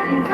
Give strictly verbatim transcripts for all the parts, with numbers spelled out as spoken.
Thank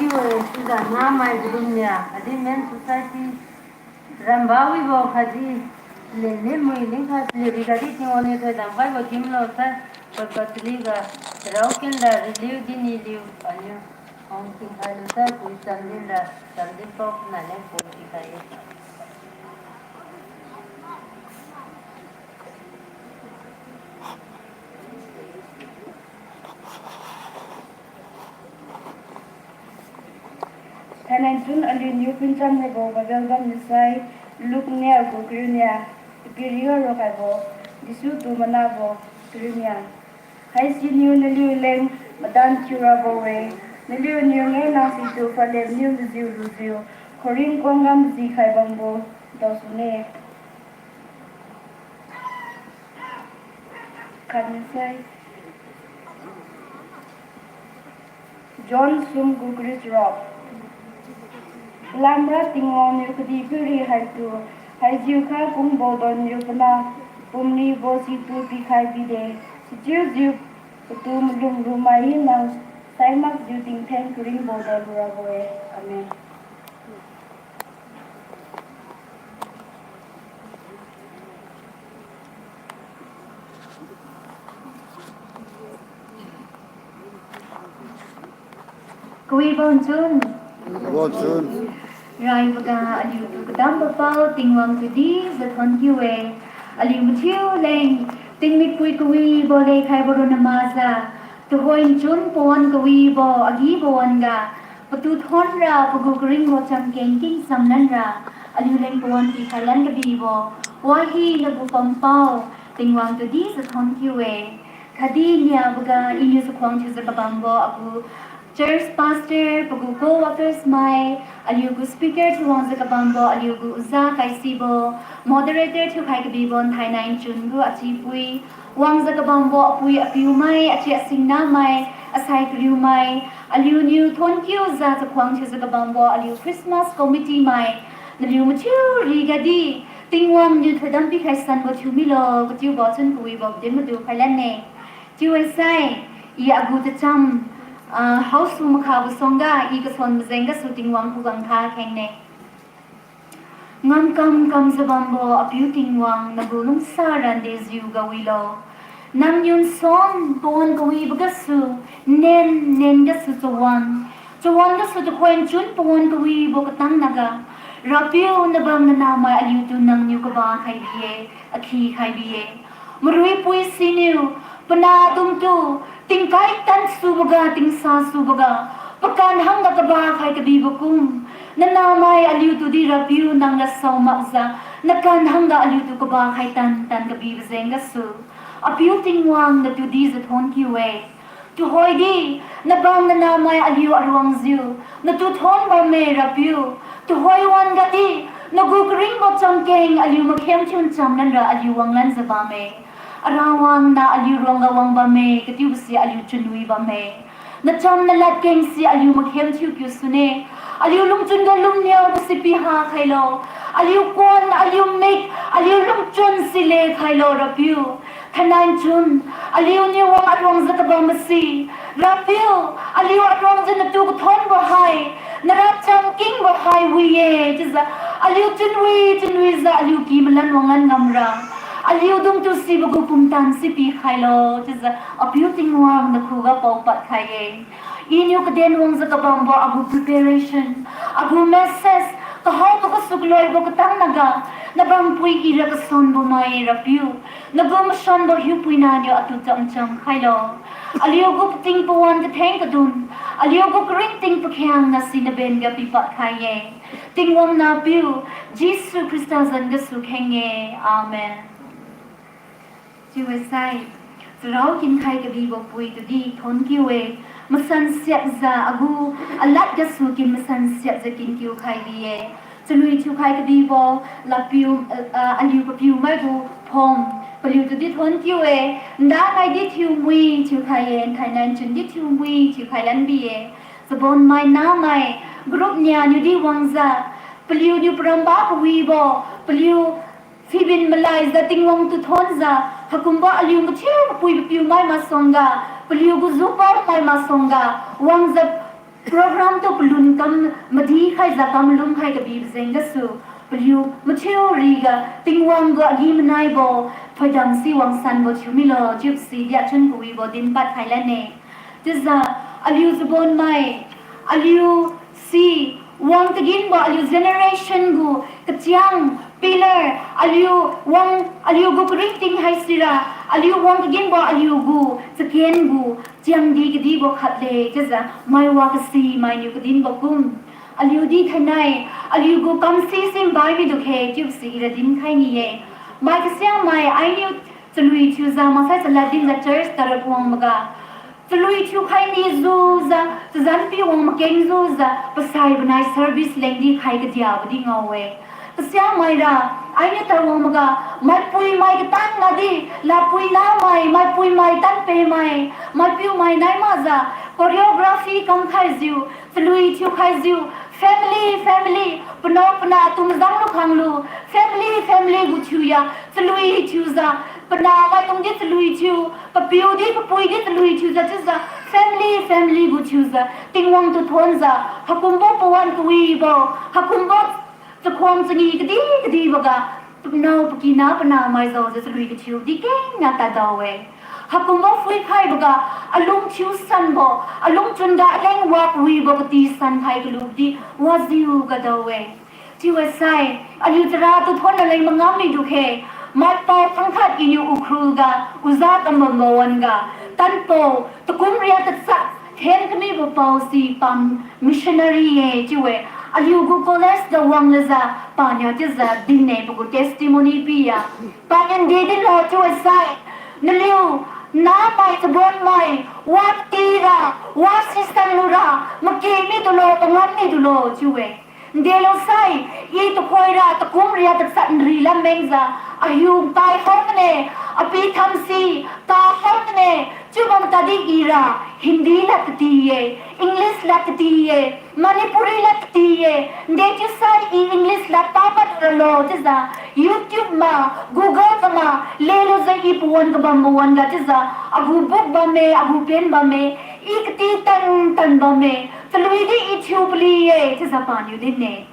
you, eh, sijiu namai group nia, khatdi Men Society, ramba wibo khatdi, lenle mui ning khat le rigadi Tingwang niu thoidam khaibo gimlo sai, koi kachaliga, rao kenda riliu dini liu, aliu, ong tingkhai lu sai, kui chamdin ra, chamdin pao nai leng pon tingkhai ye. Thainai chun aliuniu phuicham khaibo Bible bamniu sai, Luke nia gu kariu nia, Piria raokhaibo, Jesu tu manabo, kariu nia. Haisiniu naliu leng madan thiurabo-e, naliuniu ngenang situ phalem niu majiu lujiu, khuring kuangga majikhai bambo, daosune. Khatniu sai. John sum gu kariu charuk. Palamra Tingwang niu kadihpiri haitu, haijiukha kungbo donniu pana, pumlibo situ pikhai bide, sichiujiu patu malum lumai hina, saimakjiu tingtheng karingbo don lurabo-e. Amen. Kawibo nchun. Kawibo nchun. Raiboga aliutu kadam papao Tingwang tudi jathon kiu-e. Aliu mathiu leng, tingmipui kawibo lekhaibo ronna makjiu, tuhoi nchun pawan kawibo agibo wan-ga, patu thonra pagu karingbo chamkeng king chamlanra, aliu leng pawan pikhai lan kabibo, wahina gu pampao, Tingwang tudi jathon kiu-e. Khatdi niaboga iniu chakhuang thiujiu kabambo agu church pastor, pagu co-workers mai, aliu gu speaker thiu wangjiu kabambo aliu gu uza kaisibo, moderator thiukhai kabibo nthainai nchun gu achipui, wangjiu kabambo apui apiu mai, achi asingna mai, asai kariu mai, aliuniu thon kiujiu chakhuang thiujiu kabambo aliu Christmas committee mai, naliu mathiu rigadi, Tingwang niu thoidam pikhai sanbo thiu milo, kachiubo chun kawibo din madu khailanne. Chiu-e sai, i agu tacham, ah, haosu makhabo suangga, i kason majeng gasu Tingwang khuga nkha khengne. Ngamkam kamjiu bambo apiu Tingwang, nagu lungsa randejiu ga wilo. Nangniu nsuan pawan kawibo gasu, nen, nen gasu chawan, chawan gasu tuhoi nchun pawan kawibo katang naga, Rapiu nabam nanahmai aliutu nangniu kaba khai bi-e, akhi khai bi-e. Maruipui siniu, panah tumtu, tingkai tansuboga, tingsasuboga, pakan hangga kaba khai kabibo kum, nanahmai aliutudi Rapiu nang lasao makjiu, nakan hangga aliutu kaba khai tan tan kabibo jeng gasu, apiu Tingwang natudi jathon kiu-e. Tuhoidi, nabam nanahmai aliu aruangjiu natu thon bamme Rapiu. Tuhoi wan-ga di, nagu karingbo chamkeng aliu makhem thiu ncham lanra aliu wanglanjiu bamme. Arawang na aliu ruangga wang bamme, katiubo si aliu chunwi bamme. Nacham naladkeng si aliu makhem thiu kiu sune. Aliu lungchun ga lumniabo si piha khailo. Aliu kuan, aliu mik, aliu lungchun si le khailo Rapiu. Thainai nchun, aliuniu wang aruangjiu kabambo si, Rapiu, aliu aruangjiu natu kathonbo hai, naracham kingbo hai wi-e chiujiu, Aliu chunwi chunwijiu aliu ky malan wanglan ngamra, aliudungtu sibo gu pumtan si pikhailo, chiujiu Apiu Tingwang nakhuga paopad khai-e. Iniu kaden wangjiu kabambo agu preparation, agu message, kahaobo gasu kaloibo katang naga, nabam pui ira kasonbo mai Rapiu, nagu masonbo hiupuina niu atu chamcham khailo. Aliugu pating pawan katheng kadun, aliugu karingting pakhiangna si nabenga pipad khai-e. Tingwang Nahpiu, Jesu Khrista zan gasu kheng-e. Amen. Chiusai, charao kinkhai kabibo pui tudi thonkiu-e, masan siakjiu agu, alad gasu kin masan siakjiu kinkiu khai bi-e. Chalui thiukhai kabibo, lapiu, ah, aliu papiu maigu phom, paliu tudi thonkiu-e, nda maidi thiumui thiukhai-e, nthainai nchun di thiumui thiukhai lan bi-e. Chabonmai namai, group nia niudi wangjiu, paliuniu paramba kawibo, paliu sibin malaijiu Tingwang tu thonjiu, haikumbo aliu mathiu papui papiu mai masuangga, paliugu jupao mai masuangga, wangjiu program tu palun kam madi khaijiu kam malum khai kabibo jeng gasu, paliu mathiu riga Tingwang gu agi-manaibo, thoidam si wangsanbo thiumilo chiubo si diachun kawibo dinpad khai lane. Chiujiu, aliu chabonmai, aliu si, wang kaginbo aliu generation gu, kachiang, pillar, aliu wang, aliugu karingting haisira, aliu wang kaginbo aliugu, chaken gu, chiangdi kadibo khatle, chiujiu, mai wa kasi mainiu kadinbo kum. Aliudi thainai, aliugu kamsi si mbai midu khe chiubo si ira dinkhai ni-e. Mai kasiamai, ainiu chalui thiujiu, maksai chalad dinjiu church tarap wang maga. Chalui thiukhai ni jujiu, chazanpiu wang makeng jujiu, pasaibo nai service lengdi khai kadiabo di ngao-e. Kasiamaira, ainiu tawang maga, maipuimai katang nadi, lapuina mai, maipuimai tanpemai, maipiumai nai makjiu, choreography kamkhaijiu, chalui thiukhaijiu, family, family, panao panah tumzang lukhanglu, family, family gu thiuya, chalui thiujiu, panah maidungdi chalui thiu, papiudi papuidi chalui thiujiu chiujiu, family, family gu thiujiu, Tingwang tu thonjiu, haikumbo pawan kawibo, haikumbo chakhuang changi kadi kadiboga, panao pakina panah mai jaojiu chalui kathiudi kengna tadao-e. Haikumbo phuikhaiboga, alung thiu sanbo, alungchun ga aleng wa kawibo katisan khai kaludi wajiu ga dao-e. Chiusai, aliu chara tu thon raleng mangam midu khe, maipao khangkhat iniu Ukhrul ga, uza kambambo wan-ga, tanpao, takum ria tachat, then kamibo pao si pam missionary-e chiu-e, aliugu college ga wang lajiu, paniu chiujiu din-e pagu testimony pi-a. Paniu nde dinlo chiusai, naliu, namai chabonmai, wa tira, wa sisan lura, make midulo, pangam midulo chiu-e. Ndelo sai, i tuhoira, takum ria tachat nri lam mengjiu, ahiu kai hao mane, api thamsi, ka hao mane, chiubam tadi ira, Hindi lad kati-e, English lad kati-e, Manipuri lad kati-e, nde chiusai i English lad pamad ralo chiujiu, YouTube ma, Google kama, lelujiu i pawan kabambo wan-ga chiujiu, agu book bamme, agu pen bamme, i kati tan tan bamme, chaluidi i thiu pali-e chiujiu paniu din-e.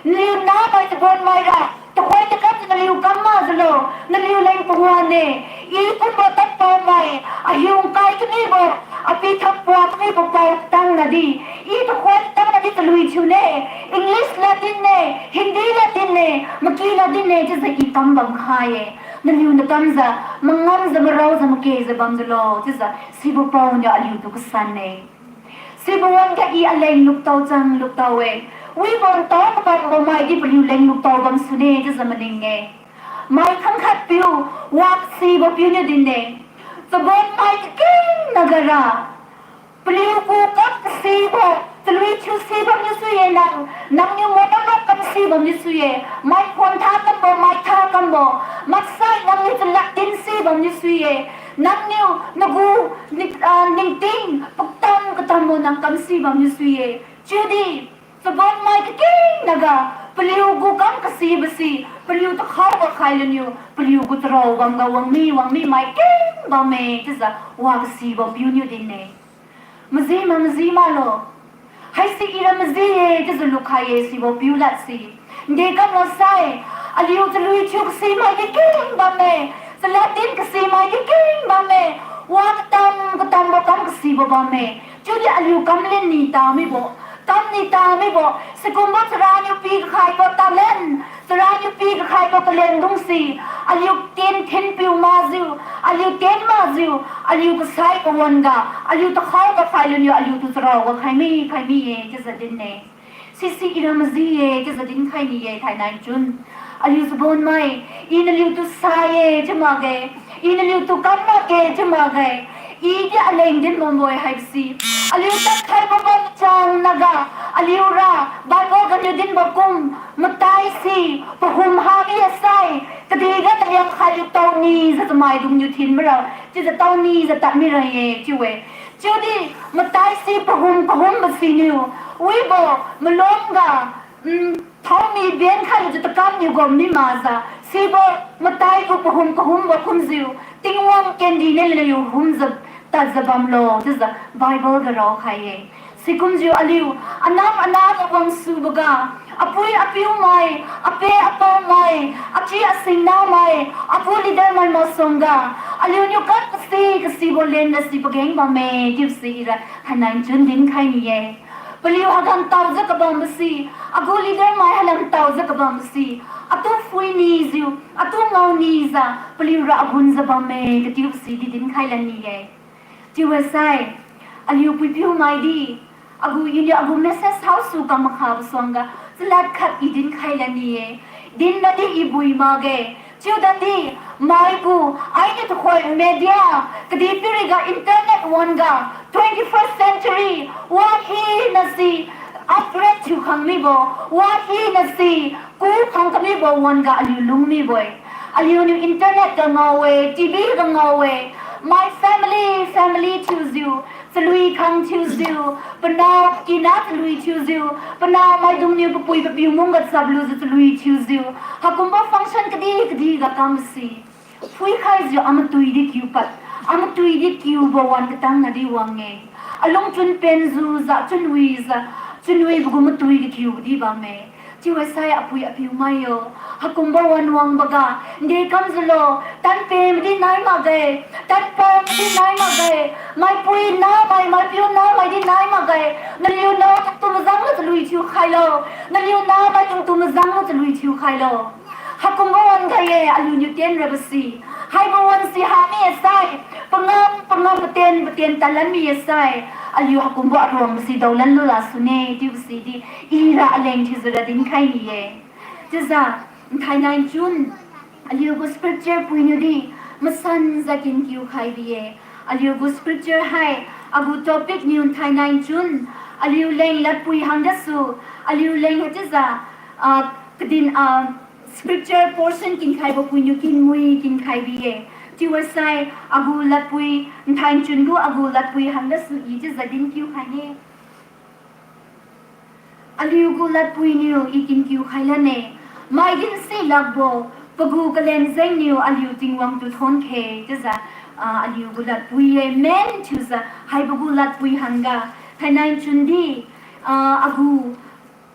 Naliu namai chabonmaira, tuhoi takam naliu kam makjiulo, naliu leng pawan-e, i kumbo tanpao mai, ahiu kai kamibo, api thampua kamibo pao tang nadi, i tuhoi tang nadi chalui thiune, English lad din-e, Hindi lad din-e, maki lad din-e chiujiu i kam bamkhai-e. Naliu nakamjiu, mangamjiu maraojiu makejiu bamjiulo chiujiu sibo paoniu aliutu kasan-e. Sibo wan-ga i aleng luktao chang luktao-e. Wibo ntao kabambo maidi paliu leng luktao bamsune chiujiu maning-e. Mai khangkhat piu, waksibo piuniu din-e. Chabonmai kakengna gara, paliugu kam kasibo, chalui thiusi bamniu sui-e nang, nangniu mono kam si bamniu sui-e, mai khon tha kambo, mai tha kambo, maksai nangniu chalad din si bamniu sui-e, nangniu nagu ning, ah, ningting, paktam katambo nang kam si bamniu sui-e. Chiudi, chabonmai kakengna ga, paliugu kam kasibo si, paliu takhao ga khai luniu, paliugu charao bamga wangmi, wangmi mai keng bamme chiujiu, wakasibo piuniu din-e. Maji ma, maji maklo. Haisi ira maji-e chiujiu lukhai-e sibo piu lad si. Nde kamlo sai, aliu chalui thiu kasimai di keng bamme, chalad din kasimai di keng bamme, wa katam katambo kam kasibo bamme. Chiudi aliu kam len ni tamibo, kam ni tamibo, sikumbo charaniu pi kakhaibo talent, charaniu pi kakhaibo talent dungsi, aliu tien thinpiu makjiu, aliu tien makjiu, aliu kasai kawan ga, aliu takhao ga khai luniu aliutu charao ga khai mi, khai mi-e chiujiu din-e. Sisi ira maji-e chiujiu dinkhai ni-e thainai chun. Aliu chabonmai, I naliutu sa-e chiu makge, I naliutu kam makge chiu makge, I di aleng din bambo-e haibose. Aliu tadkhaibo bam chang naga, aliura, Bible ganiu dinbo kum, matai si, pahum ha mi-e sai, kadihga taliang khai liu taonijiu chamaidungniu thin mira, chiujiu taonijiu tad mira-e chiu-e. Chiudi matai si pahum kahumbo siniu, wibo malum ga, mm, thaomi benkhai lujiu takamniu gom mi makjiu, sibo matai gu pahum kahumbo kumjiu, Tingwang kendi naliu humjiu tadjiu bamlo chiujiu Bible ga raokhai-e. Sikumjiu aliu, anam anaga wangsuboga, apui apiumai, ape apaomai, achi asingnamai, agu leader mai masuangga, aliuniu kam kasi kasibo lenra si pageng bamme chiusi ira thainai chun dinkhai ni-e. Paliu hagan taojiu kabambo si, agu leader mai halan taojiu kabambo si, atu phui nijiu, atu ngao nijiu, paliura agunjiu bamme katiu si di dinkhai lan ni-e. Chiubo sai, aliu puipiumai di, agu iniu agu message haosu kam makhabo suangga, chalad khat I dinkhai lan ni-e. Dinra di I bui makge, chiuda di, maigu, ainiu tuhoi media, kadihpiriga internet wan-ga, twenty-first century, wa hina si, upgrade thiukhang mibo, wa hina si, kukhang kamibo wan-ga aliu lung mibo-e. Aliuniu internet ga ngao-e, TV ga ngao-e, my family, family thiujiu, chalui khang thiujiu, panah kina chalui thiujiu, panah maidungniu papui papiu mungga chaplujiu chalui thiujiu, haikumbo function kadih kadih ga kambo si, phuikhaijiu amatui di kiupad, amatui di kiubo wan katang nadi wang-e. Alungchun penjiujiu, chunwijiu, chunwibo gu matui di kiubo di bamme. Chiubo sai apui apiumai yo, haikumbo wan wangboga, nde kamjiulo, tanpe madi nai makge, tanpa madi nai makge, maipui namai, maipiu namai di nai makge, naliu nao tu mazanglu chalui thiukhailo, naliu namai tu mazanglu chalui thiukhailo. Haikumbo wan khai-e aliuniu tienrabo si. Haibo wan si ha mi-e sai, pangam pangam patien patien talan mi-e sai, aliu haikumbo aruang si daolan lula sune chiubo si di, ira aleng thiujiura dinkhai ni-e. Chiujiu, nthainai chun, aliu gu scripture puiniu di, masanjiu kinkiu khai bi-e. Aliu gu scripture hai, agu topic niu nthainai chun, aliu leng ladpui hanggasu, aliu leng haichiujiu, ah, kadin, ah, scripture portion kinkhaibo puiniu kinmui kinkhai bi-e. Chiubo sai, agu ladpui, nthai chun gu agu ladpui hanggasu I chiujiu dinkiu khaine. Aliu gu ladpui niu I kinkiu khai lane. Maidin si lakbo, pagu kalen jengniu aliu Tingwang tu thonkhe chiujiu, ah, aliu gu ladpui-e, main thiujiu haibo gu ladpui hangga, thainai chun di, ah, agu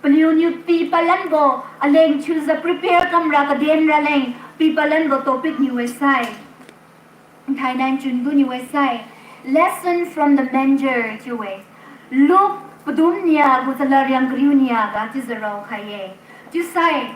paliuniu pipalanbo, aleng thiujiu prepare kamra kaden raleng pipalanbo topic niu-e sai. Thainai chun gu niu-e sai, Lesson from the Manger chiu-e. Luke padum nia gu chalariang kariu nia ga chiujiu raokhai-e. Chiusai,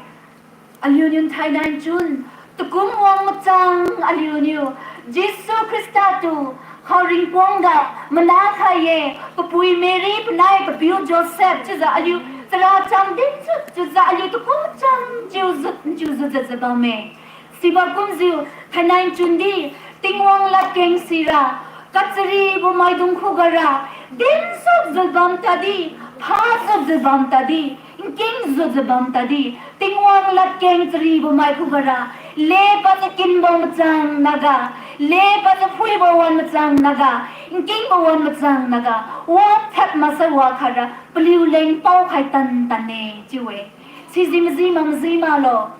aliuniu thainai chun, takum wang machang aliuniu, Jesu Khrista tu, khaoring kuangga, mana khai-e, papui Mary, panai papiu Joseph, chiujiu aliu, chara cham dinjiu, chiujiu aliu takum machang, chiujiu, chiujiu, jiujiu bamme. Sibo kumjiu, thainai chun di, Tingwang ladkeng sira, kacharibo maidung khugara, dinjiu jiu bam tadi, phajiu jiu bam tadi, nkingjiu jiu bam tadi, Tingwang ladkeng charibo mai khugara, lepadjiu kinbo machang naga, lepadjiu phuibo wan machang naga, nkingbo wan machang naga, wa thak masa wakhara, paliu leng paokhai tan tan-e, chiu-e. Siji maji ma maji maklo.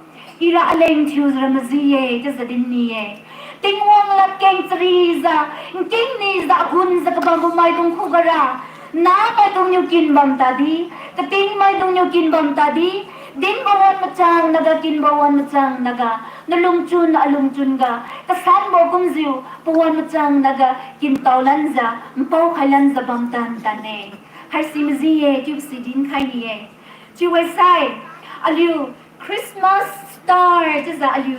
Ira aleng thiujiura maji-e, chiujiu din ni-e. Tingwang ladkeng charijiu, nking nijiu, agunjiu kabambo maidung khugara, namaidungniu kin bam tadi, kating maidungniu kin bam tadi, Dinbo wan machang naga, kinbo wan machang naga, nalungchun alungchun ga kasanbo kumjiu, pawan machang naga kintao lanjiu, npao khai lanjiu bam tan tan-e. Haisi maji-e, chiubo si dinkhai ni-e. Chiu-e sai, aliu Christmas star chiujiu aliu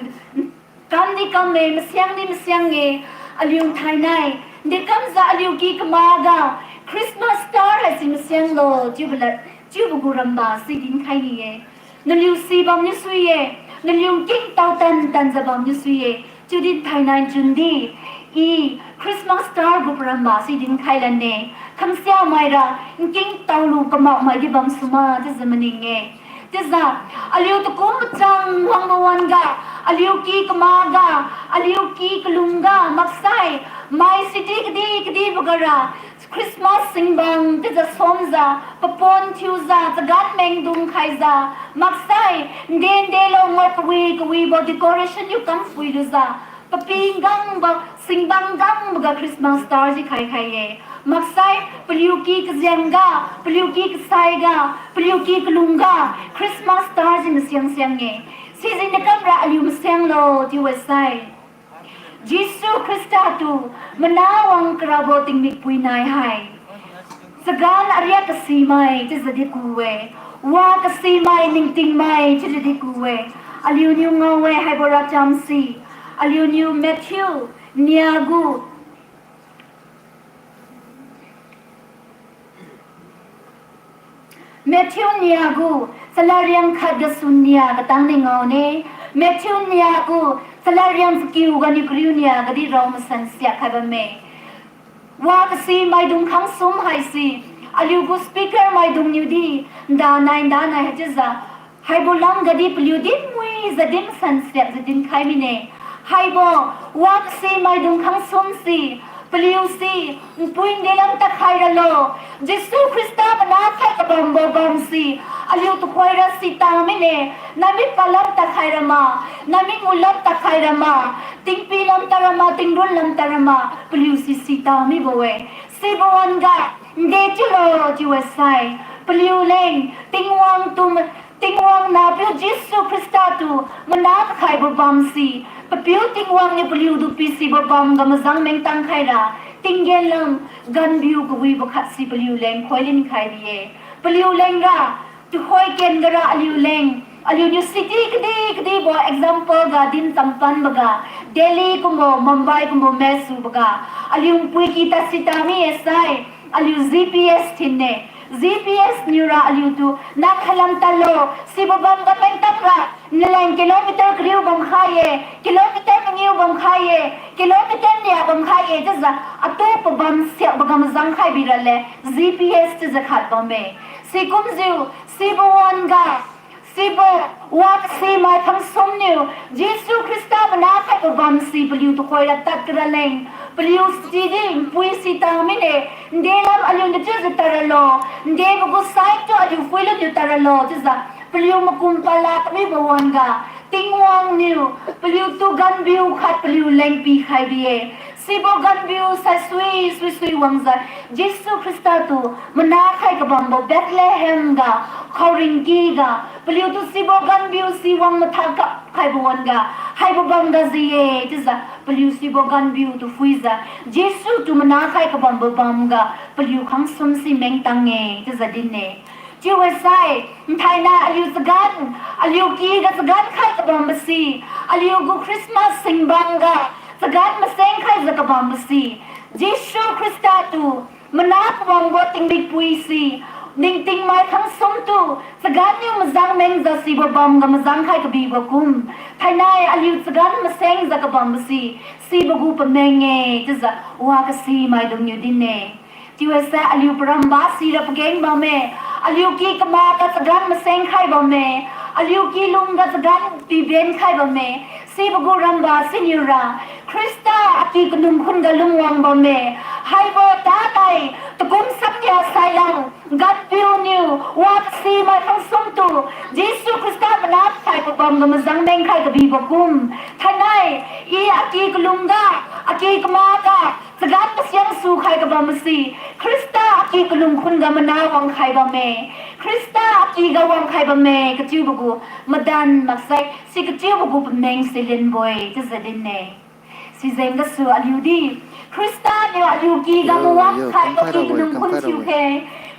kamdi kamme, masiangdi masiang-e, aliu thainai, dekamjiu aliu ky kamakga Christmas star haise masianglo chiubo lad, chiubo gu ramba si dinkhai ni-e. Naliu si bamniu sui-e, naliu nkingtao tan tanjiu bamniu sui-e. Chiudi thainai chundi, I Christmas star gu paramba si dinkhai lane. Khangsia maira, nkingtao lu kamak maidi bam suma chiujiu maning-e. Chiujiu, aliu tukum machang wangbo wan-ga, aliu ky kamakga, aliu ky kalungga maksai, mai city kadi kadibo gara Christmas singbang chiujiu somjiu, papon thiujiu, chagan mengdung khaijiu, maksai, nde ndelo ngao kawi kawibo decoration niu kamphui lujiu, papi ngangbo, singbang ngangboga Christmas star si khaikhai-e. Maksai, paliu ky kajiangga, paliu ky kasaiga, paliu ky kalungga Christmas star si masiang siang-e. Sijengniu kamra aliu masianglo chiu-e sai, Jesu Khrista tu mana wang karabo tingmik pui nai hai, chagan ariak kasimai chiujiu di ku-e. Wa kasimai ningtingmai chiujiu di ku-e. Aliuniu ngao-e haibo racham si, aliuniu Matthew niagu Matthew niagu, chalad riang khat gasu nia katang ni ngaone. Matthew niagu, chalad riang chakiu ganiu kariu nia gadi rao masan siak khai bamme. Wa kasi maidung khangsum haise, aliugu speaker maidungniudi, ndanai ndanai haichiujiu, haibo lamgadi paliu dinmuijiu din masan siakjiu dinkhai mine. Haibo, wa kasi maidung khangsum si, paliu si, npui nde lam tadkhai ralo, Jesu Khrista mana khai kabambo bamsi, aliu tuhoira sita mine, nami palam tadkhai rama, nami ngulam tadkhai rama, tingpi lam tad rama, tingrun lam tad rama, paliu si sita mibo-e. Sibo wan-ga, nde chiulo chiu-e sai, paliu leng, Tingwang tu, Tingwang nahpiu Jesu Khrista tu, mana kakhaibo bamsi, papiu Tingwang niu paliutu pisibo bamga mazang mengtang khaira, tinggen lam, ganbiu kawibo khatsi paliu leng khoilin khai bi-e. Paliu lengra, tuhoi ken gara aliu leng, aliuniu city kadi kadibo example ga din champanboga, Delhi kumbo, Mumbai kumbo masuboga, aliu npui ky tad sita mi-e sai, aliu G P S thinne, G P S niura aliutu, nang khailam tadlo, sibo bamga mengtangra, naleng kilometer kariu bamkhai-e, kilometer mangiu bamkhai-e, kilometer nia bamkhai-e, chiujiu, atu pabam siakboga mazang khai bira le, G P S chiujiu khat bamme. Sikumjiu, sibo wan-ga, sibo, wa kasi mai khangsum niu, Jesu Khrista mana khaibo bamsi paliu tuhoira tad karaleng, paliu sidi npui sita mine, nde lam aliuniu chiujiu tad ralo, ndebo gu sai tu aliu phuilu niu tad ralo chiujiu, paliu makum pala kamibo wan-ga, Tingwang niu, paliutu ganbiu khat paliu leng pikhai bi-e. Sibo ganbiu saisui, suisui wangjiu, Jesu Khrista tu, mana khai kabambo Bethlehem ga, khaoringky ga, paliutu sibo ganbiu si wang matha kap khaibo wan-ga, haibo bamga ji-e, chiujiu, paliu sibo ganbiu tu phuijiu, Jesu tu mana khai kabambo bamga, paliu khangsum si mengtang-e, chiujiu din-e. Chiu-e sai, nthainai aliu chagan, aliu kyga chagan khai kabambo si, aliugu Christmas singbangga, chagan maseng khaijiu kabambo si, Jesu Khrista tu, mana kabambo tingmik pui si, ningtingmai khangsum tu, chagan niu mazang mengjiu sibo bamga mazang khai kabibo kum, thainai aliu chagan masengjiu kabambo si, sibo gu pameng-e, chiujiu, wa kasi maidungniu din-e. Chiu-e sai aliu paramba sira pageng bamme, aliu ky kamakga chagan maseng khai bamme, aliu ky lungga chagan piben khai bamme, sibo gu ramba siniura, Khrista aky kanung khunga lungwang bamme, haibo tanai, takum samnia sailang, ganpiu niu, wa kasi mai khangsum tu, Jesu Khrista mana khaibo bamga mazang meng khai kabibo kum, thainai, I aky kalungga, aky kamakga, chagan masiang su khai kabambo si, Khrista aki kalungkhun ga mana wangkhai bamme, Khrista aki ga wangkhai bamme kachiubo gu madan maksai si kachiubo gu pameng si lenbo-e chiujiu din-e. Sijeng gasu aliu di, Khrista niu aliu ki ga mawang khai aki kalungkhun thiukhe,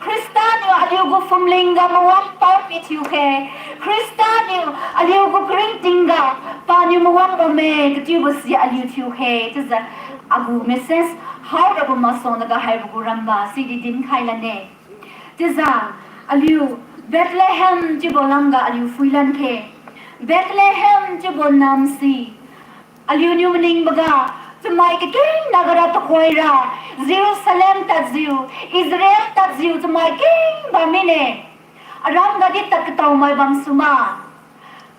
Khrista niu aliu gu phumling ga mawang paopi thiukhe, Khrista niu aliu gu karingting ga paniu mawang bamme kachiubo si aliu thiukhe chiujiu agu message hao rabo masuang naga haibo gu ramba sidi dinkhai lane. Chiujiu aliu Bethlehem chiubo lamga aliu phuilan khe. Bethlehem chiubo nam si aliuniu maningboga, chamai kakeng nagara tuhoira, Jerusalem tadjiu, Israel tadjiu chamai keng bam mine. Aram gadi tad kataomai bamsuma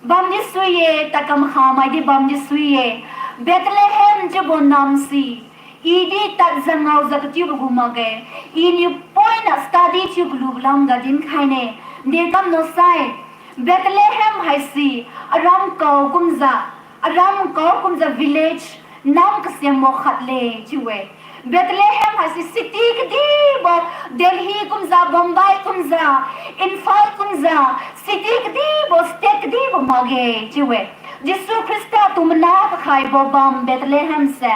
bamdi sui-e, tad kamkhamai di bamdi sui-e. Bethlehem chiubo nam si, i di tad jangao jiu kachiubo gu makge, iniu poina study thiu kalubo lamga dinkhaine. Dekamlo sai, Bethlehem haise, aram kao kumjiu, aram kao kumjiu village, nam kasembo khat le chiu-e. Bethlehem haise city kadibo, Delhi kumjiu, Bombay kumjiu, Imphal kumjiu, city kadibo, state kadibo makge chiu-e. Jesu Khrista tu mana kakhaibo bam Bethlehem se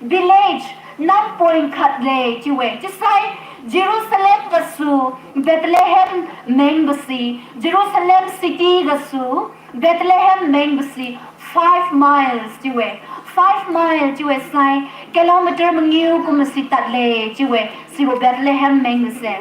village, nam poi khat le chiu-e. Chiusai Jerusalem gasu Bethlehem mengbo si, Jerusalem city gasu Bethlehem mengbo si five miles chiu-e. Five mile chiu-e sai kilometer mangiu kumbo si tadle chiu-e, sibo Bethlehem mengbo se.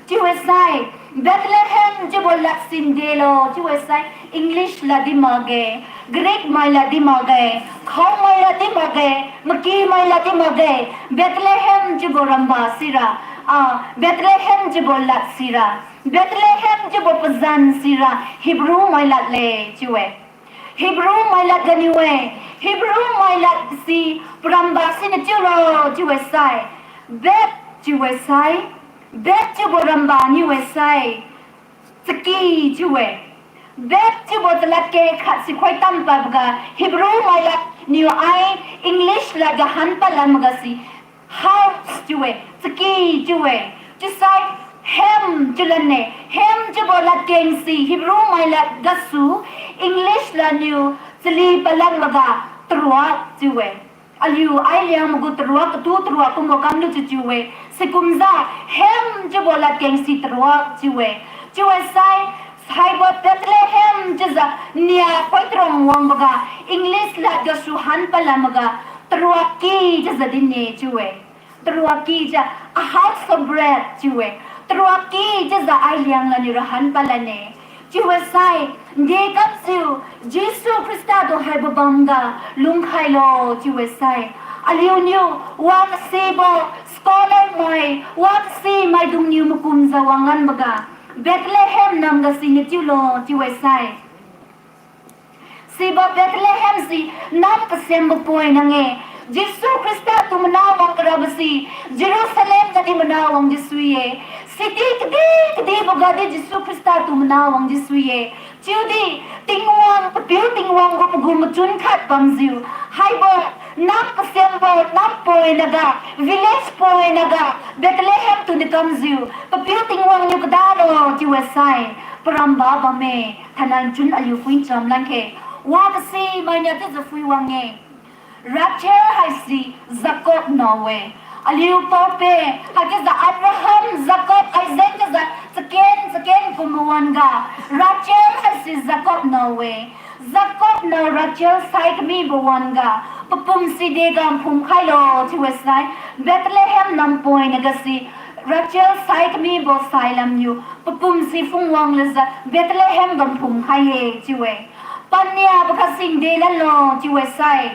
Chiu-e sai, Bethlehem chiubo lad si ndelo chiu-e sai, English lad di makge, Greek mai lad di makge, khaomai lad di makge, makimai lad di makge, Bethlehem chiubo ramba sira, ah, Bethlehem chiubo lad sira, Bethlehem chiubo pazan sira, Hebrew mai lad le chiu-e. Hebrew mai lad ganiu-e, Hebrew mai lad si paramba siniu chiulo chiu-e sai, Beth chiu-e sai, Beth chiubo ramba niu-e sai, chaki chiu-e. Beth chiubo chalad keng khat si khoi tam padboga, Hebrew mai lad niu ai English lad ga han pad lamga si house chiu-e, chaki chiu-e. Chiusai hem chiu lane, hem chiubo ladkeng si Hebrew mai lad gasu English lad niu chali pad lamga taruak chiu-e. Aliu ailiang magu taruak, katu taruak kumbo kamlu chiu chiu-e. Sikumjiu hem chiubo ladkeng si taruak chiu-e. Chiu-e sai, haibo Bethlehem chiujiu nia khoi tarang wangboga, English lad gasu han pad lamga, taruaki chiujiu din-e chiu-e. Taruaki jiu, a house of bread chiu-e. Taruaki chiujiu ailiang laniu ra han pad lane. Chiu-e sai, nde kamjiu, Jesu Khrista tu haibo bamga lungkhailo chiu-e sai, aliuniu wakasibo scholar mai, wakasi maidungniu makumjiu wanglanboga, Bethlehem namga si natiulo chiu-e sai. Sibo Bethlehem si nam kasembo poi nang-e. Jesu Khrista tu mana wang karabo si Jerusalem gadi mana wangdi sui-e. City kadi kadibo gadi Jesu Khrista tu mana wangdi sui-e. Chiudi Tingwang, papiu Tingwang gu pagu machun khat bamjiu, haibo nam kasembo, nam poi naga, village poi naga, Bethlehem tu niu kamjiu papiu Tingwang niu kadalo chiu-e sai, paramba bamme. Thainai chun aliu phui ncham lankhe, wakasi mainiu chiujiu phui wang-e. Rachel haise Jacob nao-e. Aliu paope, haichiujiu Abraham, Jacob, Isaac chiujiu chaken chaken kum wan-ga, Rachel haise Jacob nao-e. Jacob nao Rachel sai kamibo wan-ga, papum si dega phumkhailo chiu-e sai, Bethlehem nampoi naga si Rachel sai kamibo sai lamniu papum si phungwang lujiu Bethlehem ga phumkhai-e chiu-e. Paniabo khat singde lanlo chiu-e sai,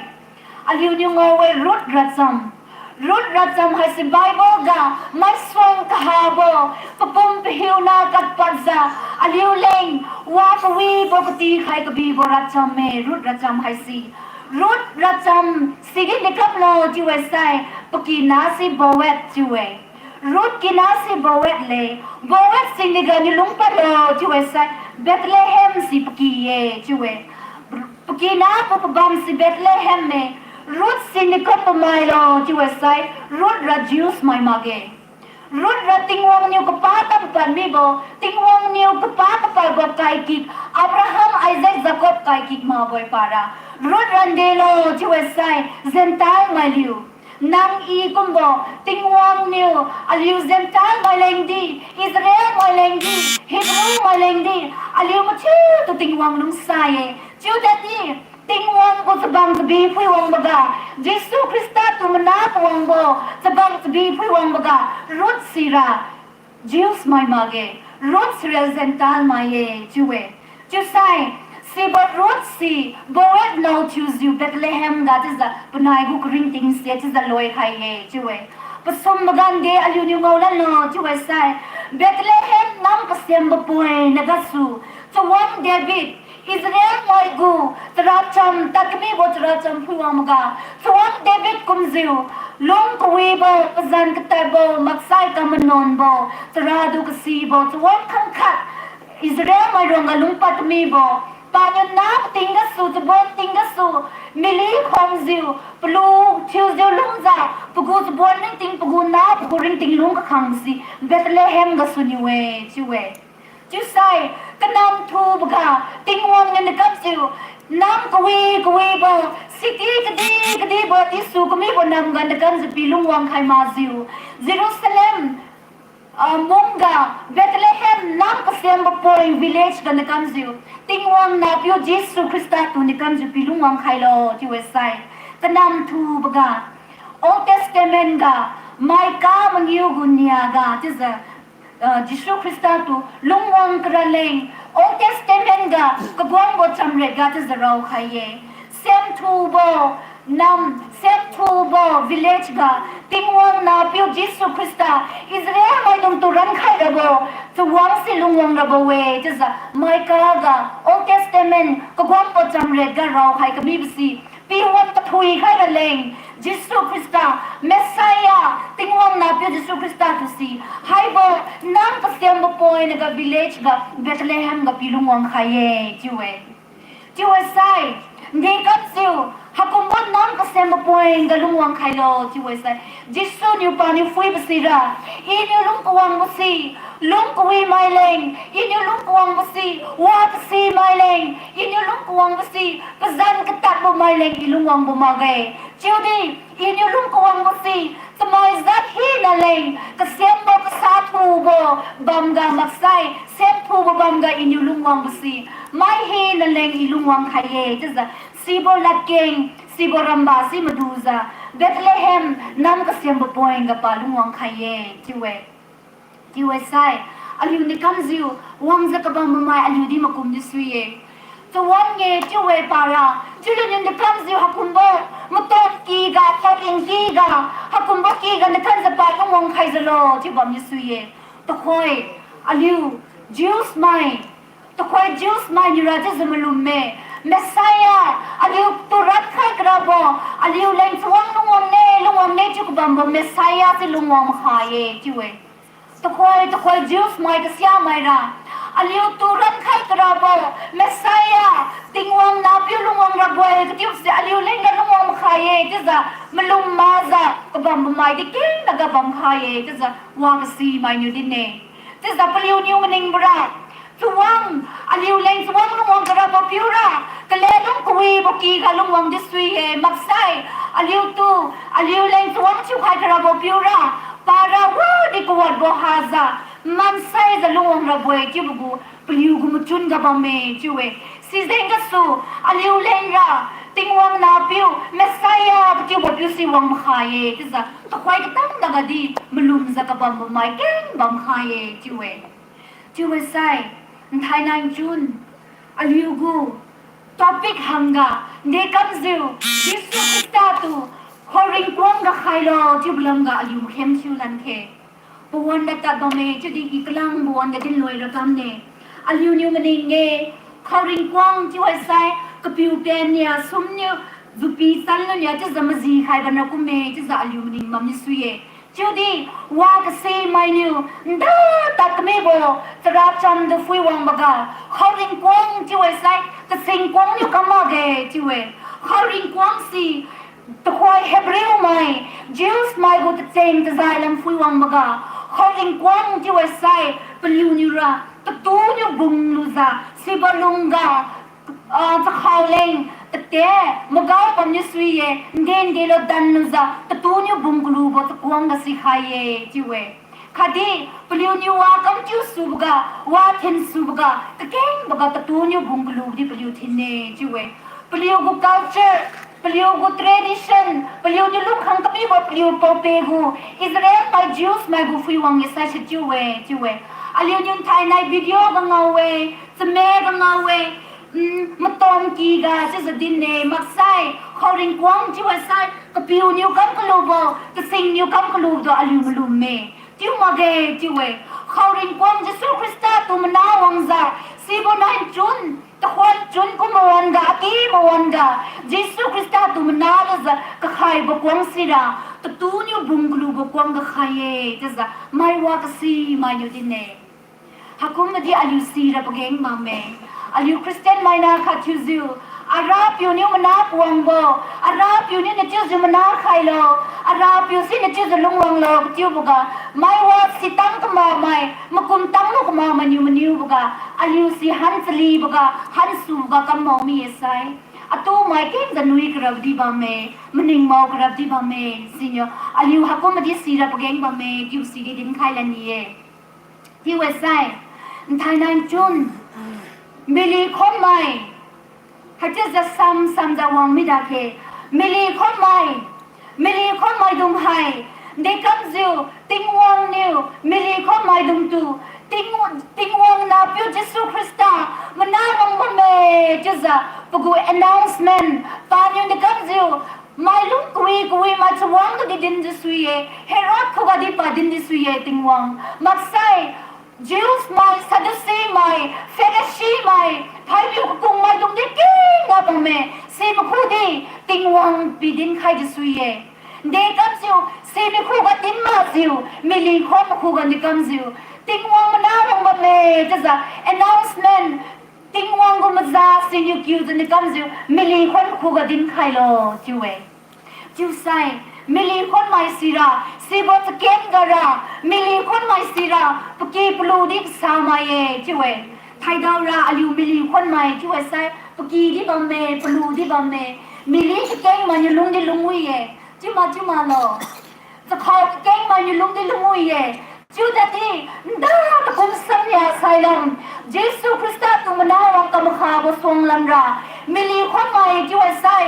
aliuniu ngao-e Ruth racham. Ruth racham haise Bible ga maisuang kahabo, papum pahiuna kadpadjiu, aliuleng wa kawibo katikhai kabibo rachamme Ruth racham haise. Ruth racham sidi niu kamlo chiu-e sai, pakina si Boaz chiu-e. Ruth kina si Boaz le, Boaz siniu ganiu lungpadlo chiu-e sai, Bethlehem si paky-e chiu-e. Pakina gu pabam si Bethlehem-e. Ruth siniu kambo mailo chiu-e sai, Ruth ra Jews mai makge. Ruth ra Tingwang niu kapa tam pad mibo, Tingwang niu kapa kapadbo kaikik, Abraham, Isaac, Jacob kaikik makbo-e para. Ruth ra ndelo chiu-e sai, Gentile mailiu. Nang i kumbo, Tingwang niu, aliu Gentile mai leng di, Israel mai leng di, Hebrew mai leng di, aliu mathiutu Tingwang lungsa-e. Chiu tadi, Tingwang gu chabang chabi phuiwangboga, Jesu Khrista tu mana kawangbo, chabang chabi phuiwangboga, Ruth sira, Jews mai makge, Ruth sira Gentile mai-e chiu-e. Chiusai, sibo Ruth si, Boaz nao thiujiu Bethlehem ga chiujiu, panai gu karingting se chiujiu loikhai-e chiu-e. Pasum magan de aliuniu ngaolanlo chiu-e sai, Bethlehem nam kasembo poi na gasu, chawang David, Israel mai gu, characham, tadkamibo characham phuiwangboga, chawang David kumjiu, lung kawibo, pazan katadbo, maksai kamanonbo, charadu kasibo, chawang khangkhat, Israel mai ruangga lungpad kamibo, paniu na kating gasu, chabon ting gasu, mily khangjiu, palu thiujiu lungjiu, pagu chabon ringting, pagu na, pagu ringting lung kakhang si, Bethlehem gasu niu-e chiu-e. Chiusai, kanam thuboga, Tingwang niu nakamjiu, nam kawi kawibo, city kadi kadibo, tisu kamibo namga nakamjiu pi lungwang khai makjiu, Jerusalem, ah, mungga, Bethlehem nam kasembo poi village ga nakamjiu, Tingwang nahpiu Jesu Khrista tu nakamjiu pi lungwang khailo chiu-e sai. Kanam thuboga, Old Testament ga, Micah mangiu gu niaga chiujiu, ah, Jesu Khrista tu lungwang karaleng, Old Testament ga kaguangbo chamret ga chiujiu raokhai-e. Semthubo nam, semthubo village ga, Tingwang nahpiu Jesu Khrista, Israel maidungtu rankhai rabo, chawang si lungwang rabo-e chiujiu, Micah ga, Old Testament kaguangbo chamret ga raokhai kamibo si, piwan kathui khai raleng, Jesu Khrista, Messiah, Tingwang nahpiu Jesu Khrista tu si, haibo, nam kasembo poi naga village ga, Bethlehem ga pi lungwang khai-e chiu-e. Chiu-e sai, dekamjiu, haikumbo nam kasembo poi ga lungwang khailo chiu-e sai, Jesu niu paniu phuibo sira, iniu lung kawangbo si, lung kawi maileng, iniu lung kawangbo si, wa kasi maileng, iniu lung kawangbo si, pazan katadbo maileng I lungwangbo makge. Chiudi, iniu lung kawangbo si, chamai jat hina leng, kasembo kasathubo bamga maksai, semthubo bamga iniu lungwangbo si, mai hina leng I lungwang khai-e chiujiu, sibo ladkeng, sibo ramba si madujiu, Bethlehem nam kasembo poi ga pa lungwang khai-e chiu-e. Chiu-e sai, aliu niu kamjiu, wangjiu kabambo mai aliudi makum di sui-e. Chawang-e chiu-e para, chiuliuniu niu kamjiu haikumbo, maton kyga, thaoring kyga, haikumbo kyga niu kamjiu pa lungwang khaijiulo chiu bamdi sui-e. Tuhoi, aliu, Jews mai, tuhoi Jews mainiu ra chiujiu malumme, Messiah, aliutu rankhai karabo, aliuleng chawang lungwang ne, lungwang ne chiu kabambo Messiah si lungwang makha-e chiu-e. Tuhoi, tuhoi Jews mai kasiamaira, aliutu rankhai karabo, Messiah, Tingwang nahpiu lungwang rabo-e katiubo si aliuleng ra lungwang makha-e chiujiu, malum makjiu kabambo maidi kengna ga bamkha-e chiujiu, wa kasimainiu dinne. Chiujiu paliuniu maningbo ra, chawang, aliuleng chawang lungwang karabo piura, kalen lung kawibo kyga lungwang di sui-e maksai, aliutu, aliuleng chawang thiukhai karabo piura, para wadi kawatbo hajiu, mansaijiu lungwang rabo-e chiubo gu, paliugu machun ga bamme chiu-e. Sijeng gasu, aliuleng ra, Tingwang nahpiu, Messiah katiubo piu si wang makha-e chiujiu, tuhoi katamna gadi, malumjiu kabambo mai keng bamkha-e chiu-e. Chiu-e sai, nthainai chun, aliugu topic hangga, dekamjiu, Jesu Khrista tu, khaoringkuang ga khailo chiubo lamga aliu makhem thiu lankhe. Pawan ga tad bamme chiudi I kalang pawan ga dinloi ra kamne. Aliuniu maning-e, khaoringkuang chiu-e sai, kapiu pen nia sumniu, jupi chanlu nia chiujiu majikhai bamra kumme chiujiu aliu maning bamdi sui-e. Chiudi, wa kasimainiu, nda tad kamibo, chara chamtu phuiwangboga, khaoringkuang chiu-e sai, tachengkuang niu kam makge chiu-e. Khaoringkuang si, tuhoi Hebrew mai, Jews mai gu tacheng tajai lam phuiwangboga, Khaoringkuang chiu-e sai, paliuniu ra tatuniu bunglujiu, sibo lungga, ah, chakhao leng, tate, magao bamniu sui-e, nde ndelo danlujiu, tatuniu bung kalubo chakuangga sikhai-e, chiu-e. Khatdi, paliuniu wa kamchiu suboga, wa thin suboga, kakengboga tatuniu bung kalubodi paliu thin-e, chiu-e. Paliugu culture, paliugu tradition, paliuniu lungkhang kamibo paliu paope gu, Israel mai Jews mai gu phuiwang-e sai sichiu-e, chiu-e. Aliuniu thainai video ga ngao-e, chame ga ngao-e, mm, matomky ga chiujiu din-e, maksai, khaoringkuang chiu-e sai, kapiuniu kam kalubo, kasingniu kam kalubo tu aliu malumme. Chiu makge chiu-e, khaoringkuang Jesu Khrista tu mana wangjiu, sibo nai chun, takhon chun kum mawan ga, aki mawan ga, Jesu Khrista tu mana lujiu kakhaibo kuang sira, tatuniu bung kalubo kuang ga khai-e, chiujiu, maiwa kasi mainiu din-e. Haikumbo di aliu sira pageng bamme. Aliu Christian maina khat thiujiu, Arapiu niu mana kawangbo, Arapiu niu nachiujiu mana khailo, Arapiu si nachiujiu lungwanglo kachiuboga, maiwa sitang kamakmai, makum tanglu kamakmai niu maniuboga, aliu si han chaliboga, hansuga kam mao mi-e sai. Atu mai kengjiu nui karabdi bamme, maning mao karabdi bamme, siniu, aliu haikumbo di sira pageng bamme, chiu sidi dinkhai lani-e. Chiu-e sai, nthainai chun, mily khonmai, haichiujiu sam samjiu wang mida khe, mily khonmai, mily khonmaidung hai, dekamjiu, Tingwang niu, mily khonmaidung tu, Ting, Tingwang nahpiu Jesu Khrista, mana wang bamme, chiujiu, pagu announcement, paniu dekamjiu, mailung kawi kawi mai chawang tu di dinjiu sui-e, Herod khuga di pa dinjiu sui-e Tingwang. Maksai, Jews mai, Sadducee mai, Pharisee mai, phaimiu kakungmaidung di kengga bamme, si makhu di, Tingwang pi dinkhaijiu sui-e. Dekamjiu, si makhuga din makjiu, mily khon makhuga dekamjiu, Tingwang mana wang bamme, chiujiu, announcement, Tingwang gu maza siniu kiujiu dekamjiu, mily khon makhuga dinkhailo, chiu-e. Chiusai, mily khonmai sira, sibo chaken gara, mily khonmai sira, paky palu di kasamai-e, chiu-e. Thaidao ra aliu mily khonmai chiu-e sai, paky di bamme, palu di bamme, mily kakengmainiu lung di lungwi-e, chiuma chiumalo. Chakhao kakengmainiu lung di lungwi-e, chiudadi, nda takum samnia sailam, Jesu Khrista tu mana wang kamakhabo suanglamra, mily khonmai chiu-e sai,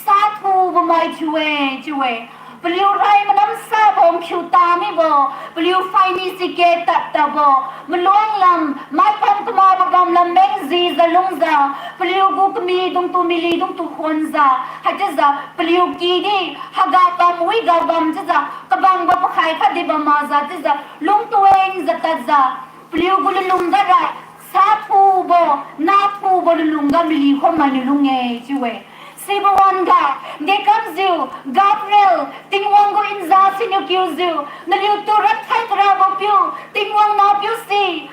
sathubo mai thiu-e, chiu-e. Paliu rai manamsabo nkhiu tamibo, paliu phaini sike tad tadbo, maluang lam, maikham kamakbo bam lam mengjijiu lungjiu, paliugu kamidungtu milydungtu khuanjiu, haichiujiu paliu kidi, haga bam wiga bam chiujiu, kabangbo pakhai khatdi bam makjiu chiujiu, lungtuengjiu tadjiu, paliugu lunlung gara, sathubo, nathubo lunlungga mily khonmainiu lung-e chiu-e. Sibo wan-ga, dekamjiu, Gabriel, Tingwang gu nza siniu kiujiu, naliutu rankhai karabo piu, Tingwang nahpiu si,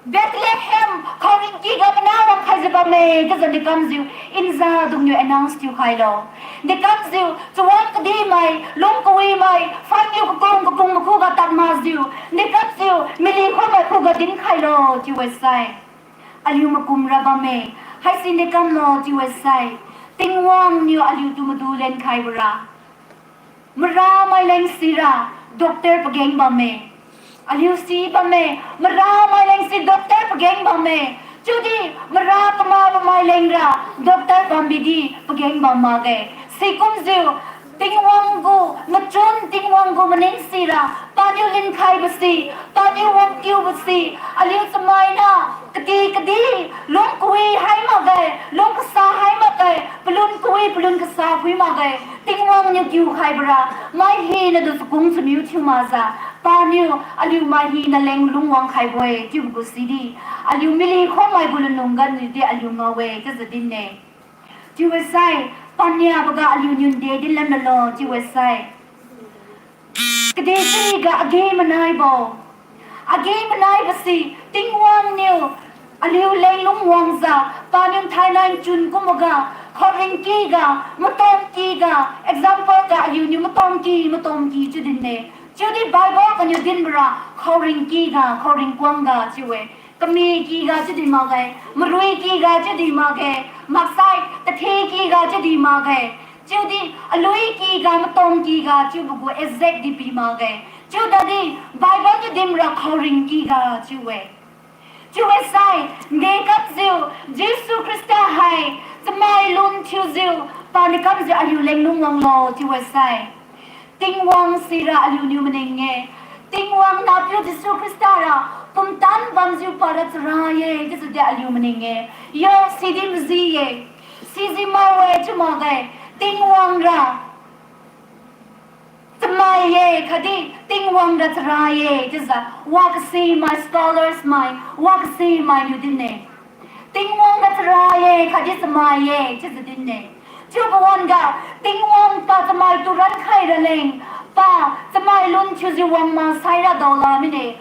Bethlehem, khaoringky ga mana wangkhaijiu bamme, chiujiu dekamjiu, nzadungniu announce thiukhailo. Dekamjiu, chawang kadimai, lung kawimai, phaimiu kakung kakung makhuga tad makjiu, dekamjiu, mily khonmai khuga dinkhailo, chiu-e sai. Aliu makumra bamme, haisi dekamlo chiu-e sai. Tingwang niu aliutu madu lenkhaibo ra. Maramai leng sira, doctor pageng bamme. Aliu si bamme, maramai leng si doctor pageng bamme. Chiudi, mara kamakbo mai lengra, doctor bambidi pageng bam makge. Sikumjiu, Tingwang gu machun, Tingwang gu maning sira, paniu linkhaibo si, paniu wangkiubo si, aliu chamaina, kati kadi, lung kawi hai makge, lung kasa hai makge, palun kawi palun kasa phui makge, Tingwang niu kiukhaibo ra, mai hinatu chakung chamiu thiu makjiu, paniu aliu mai hina leng lung wangkhaibo-e chiubo gu sidi, aliu mily khonmai gu lunlung ganiudi aliu ngao-e chiujiu din-e. Chiu-e sai, paniaboga aliuniu nde dinlan lalo chiu-e sai. Kadihpiriga agi-manaibo. Agi-manaibo si Tingwang niu aliu leng lung wangjiu, paniu thainai chun kumboga, khaoringky ga, matomky ga, example ga aliuniu matomky, matomky chiu din-e. Chiudi Bible kaniu dinbora khaoring kyga, khaoring kuangga chiu-e. Kami kyga chiudi makge, marui kyga chiudi makge, maksai tathe kyga chiudi makge. Chiudi alui kyga, matom kyga chiubo gu exact di pi makge. Chiudadi Bible niu dinbora khaoring kyga chiu-e. Chiu-e sai, dekamjiu, Jesu Khrista hai chamai lun thiujiu, paniu kamjiu aliu lenglung wanglo chiu-e sai. Tingwang sira aliuniu maning-e. Tingwang nahpiu Jesu Khrista ra pumtan bamjiu para chara-e chiujiu di aliu maning-e. Yo, sidi maji-e. Siji mai-e chiu makge. Tingwang ra chamai-e khatdi Tingwang ra chara-e chiujiu wakasi mai, scholars mai, wakasi mainiu din-e. Tingwang ra chara-e khatdi chamai-e chiujiu din-e. Chiubo wan-ga Tingwang pa chamai tu rankhai raleng, pa chamai lun thiujiu wang maksai ra daola mine.